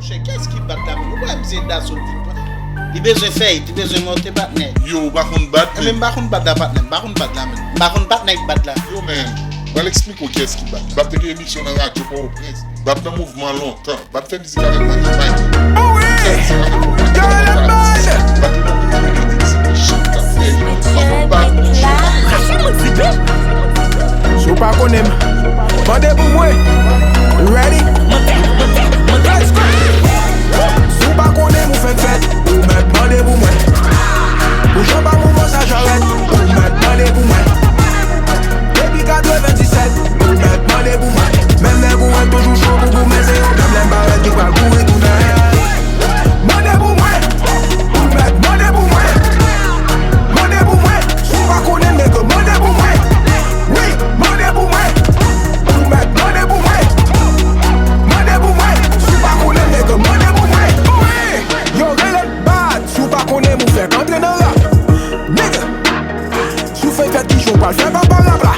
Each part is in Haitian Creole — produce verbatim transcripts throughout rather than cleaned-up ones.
Monchè, kiyès ki bat la menm? Ou pa wè m se daso l vin pran? Li bezwen fè it, li bezwen monte patnè. Yo, ou pa konn bat, men. Ebyen, m pa konn bat la, patnè. M pa konn bat la menm. M pa konn patnè k bat la. Yo, men, pral eksplike w kiyès ki bat. Bat te gen emisyon nan radyo Pòtoprens. Bat nan mouvman lontan. Bat fè mizik avèk Mani Mike. Oh wi! Yo, rele m bad! Bat te nan mouvman de egzibisyon k ap fè yo. M pa konn bat, monchè. Rache mwen tipi. Si w pa konnen m, mande pou mwen. Ready? Let's go! Si w pa konnen m, ou fenk fèt, ou mèt mande pou mwen. Pou jan ba mouvman sa jarèt, ou mèt mande pou mwen. Depi katrevenndisèt, ou mèt mande pou mwen. Menm nèg ou wè toujou cho pou goumen, se yo menm lè m parèt ki pral kouri tounen. Mande pou mwen, ou mèt mande pou mwen. Mande pou mwen, si w pa konnen nèg, mande pou mwen. Wi, mande pou mwen. Ou mèt mande pou mwen. Mande pou mwen, si w pa konnen nèg, mande pou mwen. Wi, yo rele m bad, si w pa konnen m, ou fèk antre nan rap. Nèg, si w fenk fèt, kijan w pral fè pa parab la?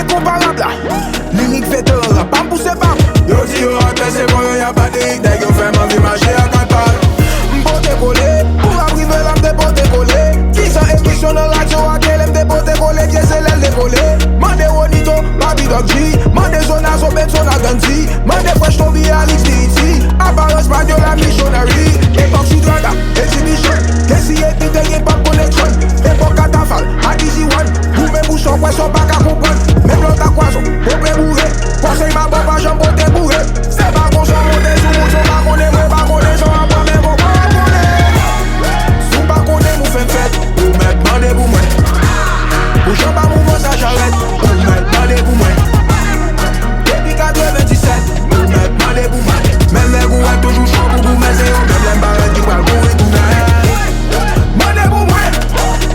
Enkonparab la. Lirik veteran rap pa m pouse pa m. Yo di yo atè se bon yo y ap bat lirik nèg yo fè m anvi mache a kat pa. M pote kole, pou rap rive la m te pote kole. Kisa emisyon nan radyo a kele m te pote kole, pye se lè l devole. Mande Ronito, Papi Doc G, mande Zona, Zo Benson a Gandhi, mande Fresh Toby, Alix D E T. Aparans pa de la missionary. Epòk sou draga, egzibisyon. Kesi epi te gen pap koneksyon. Epòk katafal, a D G one. Goumen pou sa w kwè sa w pa ka konprann. Menm lè w ta kwaze w, pwoblèm boure. Konsèy m a ba w, pa janm pote boure. Se pa konsa w monte sou moun, si w pa konnen mwen, pa konnen sa w ap pran, men bon, pa konnen. Si w pa konnen m, ou fenk fèt, ou mèt mande pou mwen. Pou jan ba mouvman sa jarèt, ou mèt mande pou mwen. Depi katrevenndisèt, ou mèt mande pou mwen. Menm nèg ou wè toujou cho pou goumen, se yo menm lè m parèt ki pral kouri tounen. Mande pou mwen.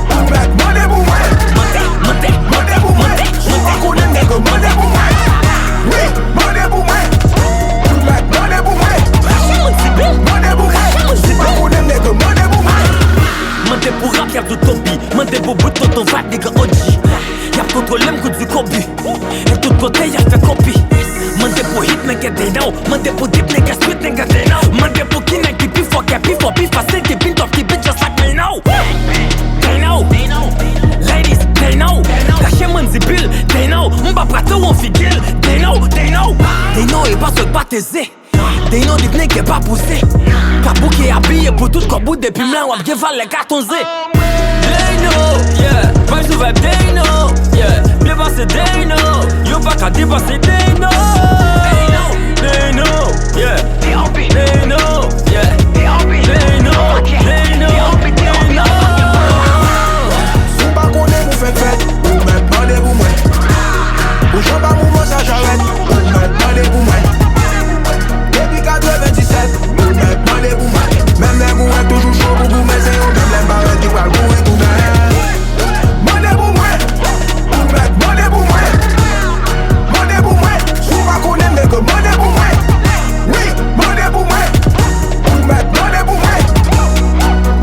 Ou mèt mande pou mwen. Mande, mande, mande pou mwen. Si w pa konnen nèg, mande pou mwen. Wi, mande pou mwen. Ou mèt mande pou mwen. Mande pou mwen. Si w pa konnen nèg, mande pou mwen. Mande pou rap, y ap di topi. Mande pou bout tonton Vag, nèg O G. Y ap kontwole m kou di Kobe. E tout kote y ap fè kopi. Mande pou hit nèg they know. Mande pou deep nèg street nèg they know. Mande pou ki nèg ki pi fò, ki pi fò, pi fasil, ki pi top, ki beat just like me know. They know. Ladies, they know. Rache mwen di pil, they know. M pa prate w an figil, they know, they know. They know e pa sòt pa teze. They know deep nèg pa poze. Ka bouke abiye pou tout kòb ou depi m la w ap gen valè katonze. They know, yeah. Vibe sou vibe, they know, yeah. Byen pase, they know. Yo pa ka depase, they know. They know, yeah. They know, yeah. They know, they know, they know. Si w pa konnen m, ou fenk fèt, ou mèt mande pou mwen. Pou jan ba mouvman sa jarèt, ou mèt mande pou mwen. Depi katrevenndisèt, ou mèt mande pou mwen. Menm nèg ou wè toujou cho pou goumen, se yo menm lè m parèt ki pral kouri tounen. Mande pou mwen. Ou mèt mande pou mwen. Mande pou mwen. Si w pa konnen m, nèg, mande pou mwen. Wi, mande pou mwen. Ou mèt mande pou mwen.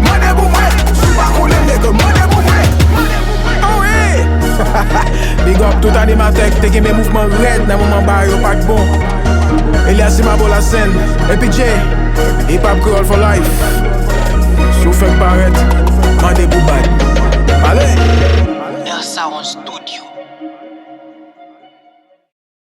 Mande pou mwen. Si w pa konnen m, nèg, mande pou mwen. Oh wi! Big up tout animatè ki te kenbe mouvman rèd nan moman bagay yo pa t bon. Elias Simabo Lasèn, Epi J, Hip Hop Kreyòl for Life. Si w fèk parèt, mande pou bad. Ale! Sound Studio.